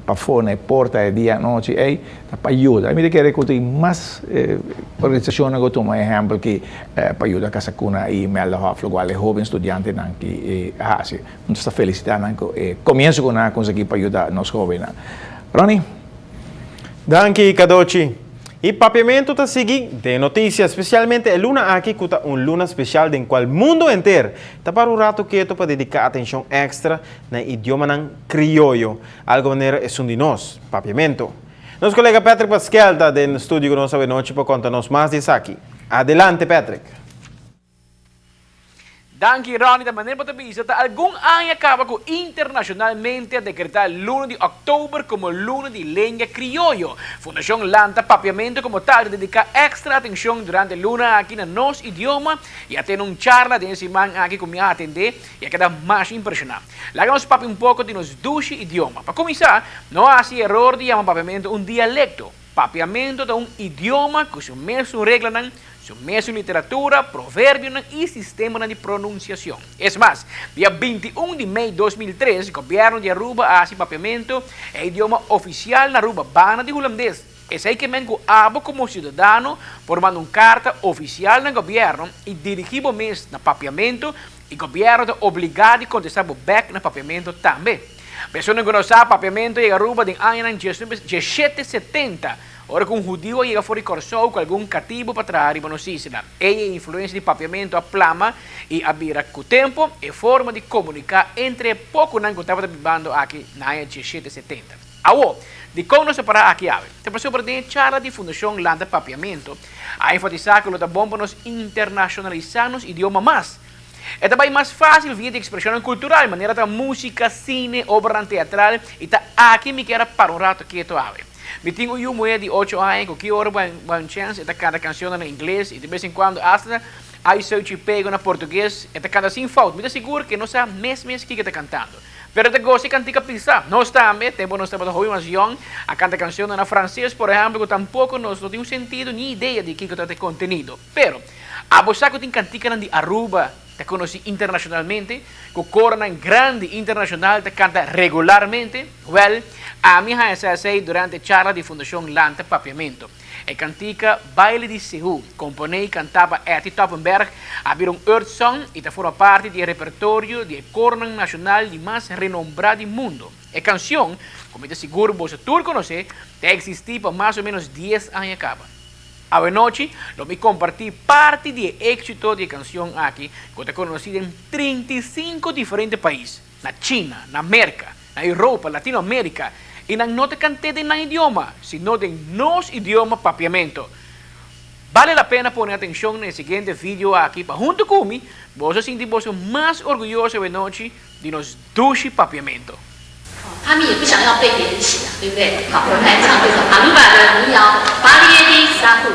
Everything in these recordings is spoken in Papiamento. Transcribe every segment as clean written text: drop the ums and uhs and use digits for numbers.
Pafó na e porta e dia anochi ei ta pa yuda. Mi ta kere ku tin mas organisashonnan ku tuma ehèmpel ki pa yuda Casa Cuna i Imelda Hof lokual e hóben studiantenan ki a hasi. Nos ta felisitá nan ku e komienso ku nan a konsegui pa yuda nos hóbennan. Ronnie. Danki Cadochi. E papiamentu ta sigui den noticia, specialmente e luna aki cu ta un luna special den cual mundo henter ta para un rato keto pa dedica atencion extra na e idiomanan crioyo, algo manera esun di nos, papiamento. Nos colega Patrick Paskel ta den studio cu nos awenochi pa conta nos mas di esaki. Adelante Patrick! Danki Ronnie, ta manera bo ta bisa ta algun aña caba cu internacionalmente a decreta luna di october como luna di lenga crioyo. Fundacion Lanta Papiamento como tal ta dedica extra atencion durante luna aki na nos idioma y a tene un charla den e siman aki cu mi a atende y a keda masha impresiona. Laga nos papia un poco di nos dushi idioma. Pa cuminsa, no haci eror di yama papiamento un dialecto. Papiamento ta un idioma cu su mesun reglanan, su mesun literatura, proverbionan y sistemanan di pronunciacion. Es mas, dia 21 di mei 2003 Gobierno di Aruba a haci papiamento e idioma oficial na Aruba banda di Hulandes. Esey ke men cu abo como ciudadano por manda un carta oficial na Gobierno y dirigi bo mes na papiamento y Gobierno ta obliga di contesta bo bek na papiamento tambe. Personanan cu no sa papiamento yega Aruba den añanan 1770, ora cu un hudiu a yega for di Corsou cu algun catibo pa traha riba nos isla. Ey e influencia di papiamento a plama y a bira cu tempo e forma di comunica entre e poconan cu tabata bibando aki na aña 1770. Awo, dicon nos a para aki awe? Ta pasobra den e charla di Fundacion Lanta Papiamento a enfatisa cu lo ta bon pa nos internacionalisa nos idioma mas. E ta bai mas fácil via di expresionnan cultural, manera ta música, cine, obranan teatral, y ta aki mi kier a para un rato keto awe. Mi tin un yu muher di ocho aña cu ki ora bo un chance e ta canta cancionnan na ingles y de bes en cuando hasta hay seuchi pego na portugues, e ta canta sin fout. Mi ta sigur cu e no sa mes mes kico e ta cantando. Pero e ta gosa e cantica pisa. Nos tambe, tempo nos tabata hopi mas yong, a canta cancionnan na frances, por ehempel, cu tampoco nos no tin un sentido ni idea di kico ta e contenido. Pero, abo sa cu tin canticanan di Aruba ta conoci internacionalmente, cu coronan grandi internacional ta canta regularmente? Wel, ami a haña sa esey durante e charla di Fundacion Lanta Papiamento. E cantica Baile di Sehu, compone y canta pa Etty Toppenberg, a bira un earth song y ta forma parti di e repertorio di e coronan nacional di mas renombra di mundo. E cancion, cu mi ta sigur boso tur conoce, ta existi pa mas o menos dies aña caba. Awenochi lo mi kompartí parti di e éksito di e kansion aki ku ta konosí den 35 diferente pais, na China, na Merka, na Europa, Latinoamérika, i nan no ta kant'é den nan idioma, sino den nos idioma papiamento. Bale la pena pone atenshon na e siguiente video aki pa huntu ku mi boso sinti boso mas orguyoso awenochi di nos dushi papiamento. 他们也不想要被别人洗啊，对不对？好，我们来唱这首阿鲁巴的民谣《巴列的沙库》。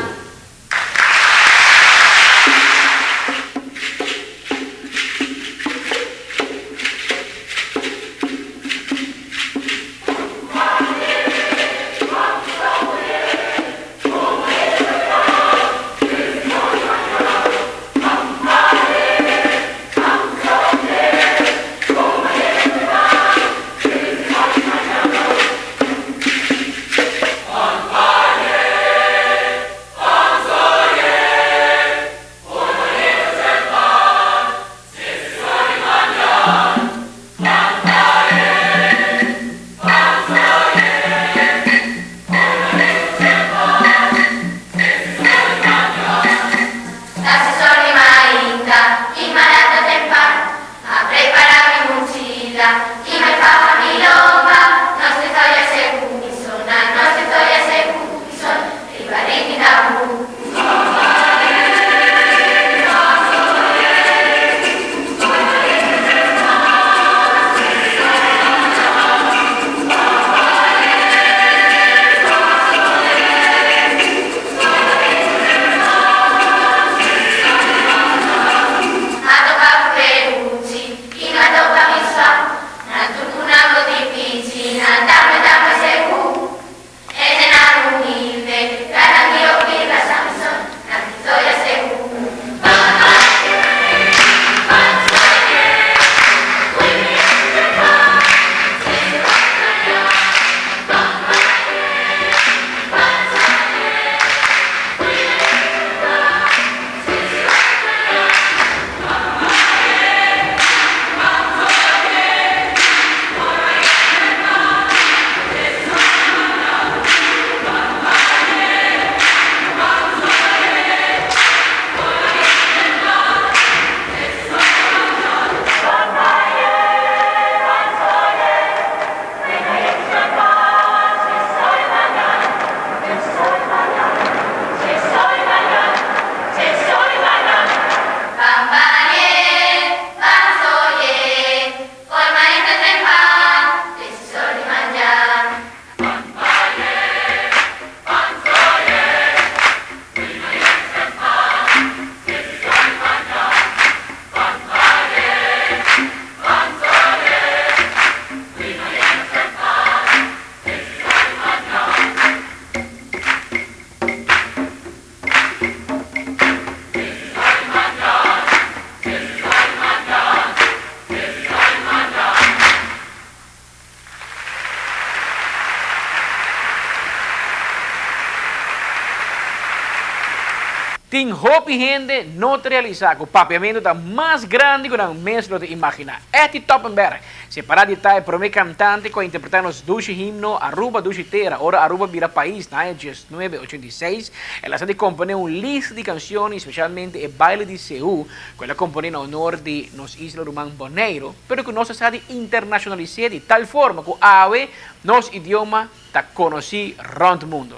Tin hopi hende no ta realisa cu Papiamento ta mas grandi cu nan mes lo ta imagina. Etty Toppenberg, separa di ta e prome cantante cu a interpreta nos dushi himno Aruba Dushi Tera ora Aruba bira pais na aña 1986, el a sa di compone un lista di cancion y specialmente e Baile di Seú cu el a compone na honor di nos isla ruman Boneiro, pero cu nos a sa di internacionalis'e di tal forma cu awe nos idioma ta conoci rond mundo.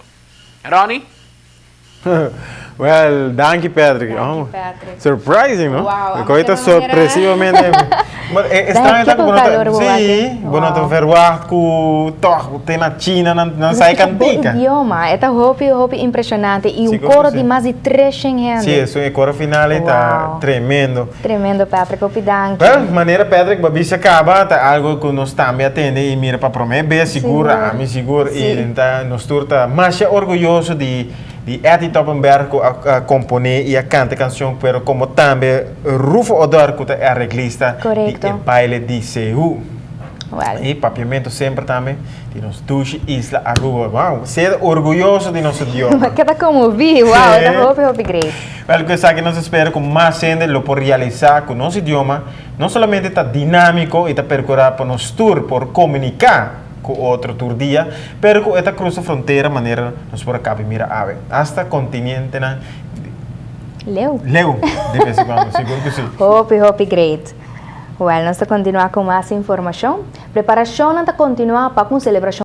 Ronnie? Well, danki Patrick. Danki Patrick. Surprising, no? Wow, Koe ta sorpresivamente. Maar e extraño ta ku bo no ta, sí, bo no ta verwacht ku toch te na China nan nan sa e kantika. Bo idioma, e ta hopi hopi impresionante i un koro di mas di 300 hende. Sí, esun e koro final ei ta tremendo. Tremendo Patrick, hopi danki. Well, manera Patrick bo a bisa kaba ta algo ku nos tambe a tende i mira pa promé bes sigur, ami sigur i ta nos tur ta masha orguyoso di di Etty Toppenberg ku a komponé i a kanta e kanshon pero komo tambe Rufo Odor ku ta e areglista di e baile di Seú. I papiamentu semper tambe di nos dushi isla Aruba. Wow, ser orguyoso di nos idioma. Mi keda konmoví, wow, e ta hopi hopi great. Wèl, ku esaki nos ta spera ku mas hende lo por realisá ku nos idioma no solamente ta dinámiko i ta perkurá pa nos tur por komuniká ku otro tur dia, pero ku e ta krusa frontera manera nos por a kabi mira awe, asta kontinentenan Leu. Leu, di bes en kuando, sigur ku si. Hopi, hopi great. Wèl, nos ta kontinuá ku mas informashon. Preparashonnan ta kontinuá pa ku un selebrashon.